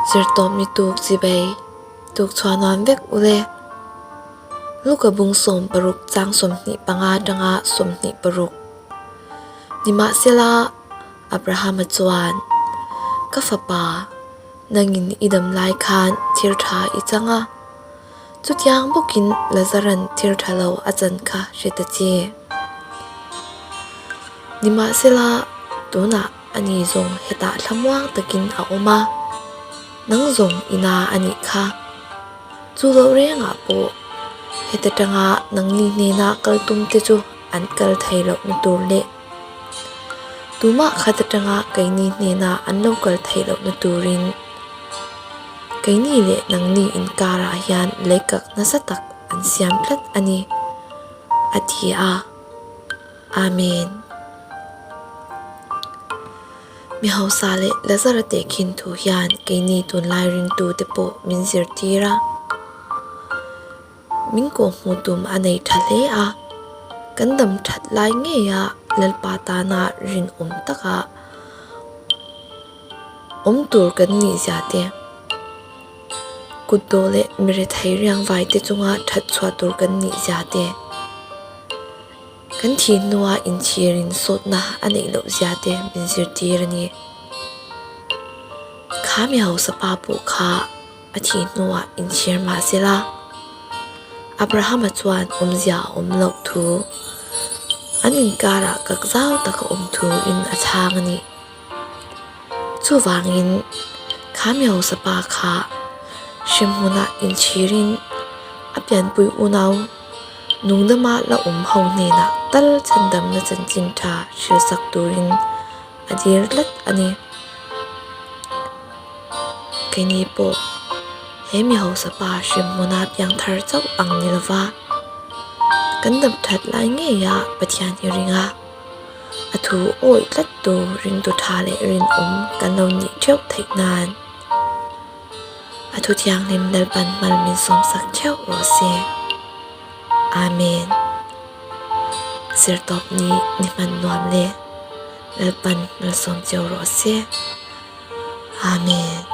Zirtawp ni tuk chibei tuk chhuah nuam vek ule. Luka bung 16 chang 25 atanga 26. Nimahsela, Abrahama chuan, Ka fapa, nangin i dam lai khan thil tha i chang a, chutiang bawkin Lazaran thil tha lo a chan kha hre ta che. Nimahsela, tunah ani zawng hetah thlamuang takin a awm a, nang zawng i na a nih kha. Chu loh rengah pawh heta tanga nangni hnena kal tum te chu an kal thei lohna tur leh tumah khat atanga keini hnena an lo kal theih lohna turin keini leh nangni inkarah hian leikak nasa tak an siam tlat a ni, a ti a. Amen. Mi hausa leh Lazara tehkhin thu hian keini tunlai ringtute pawh min zirtir a. Min kawhhmuh tum a nei tha hle a, kan dam that lai ngeia Lalpa tana rinawm taka awm tur kan nih zia te, kutdawh leh mirethei riangvai te chunga that chhuah tur kan nih zia te, kan thih hnua inchhirin sawtna a neih loh zia te min zirtir a ni. Kha mi hausa pa pawh kha. A thih hnuah inchhir mah sela, Abrahama chuan awmzia a awm loh thu, an inkarah kak zau tak a awm thuin a chhang a ni. Chuvangin, kha mi hausa pa kha hremhmunah inchhirin a pianpui unau nungdama la awm ho hnenah tal chhandamna chanchin tha hrilhsak turin a dir tlat a ni. Keini pawh he mi hausa pa hremhmuna piang thar chauh ang ni lova, kan dam that lai ngeia Pathian hi ring a, a thu awih tlat tu ringtu tha leh rinawm kan lo nih theuh theih nan a thu thianghlim Lalpan hmal min sawmsak theuh rawh se. Amen. Zirtawp ni ni hman nuam le Lalpan malsawm cheu rawh se. Amen.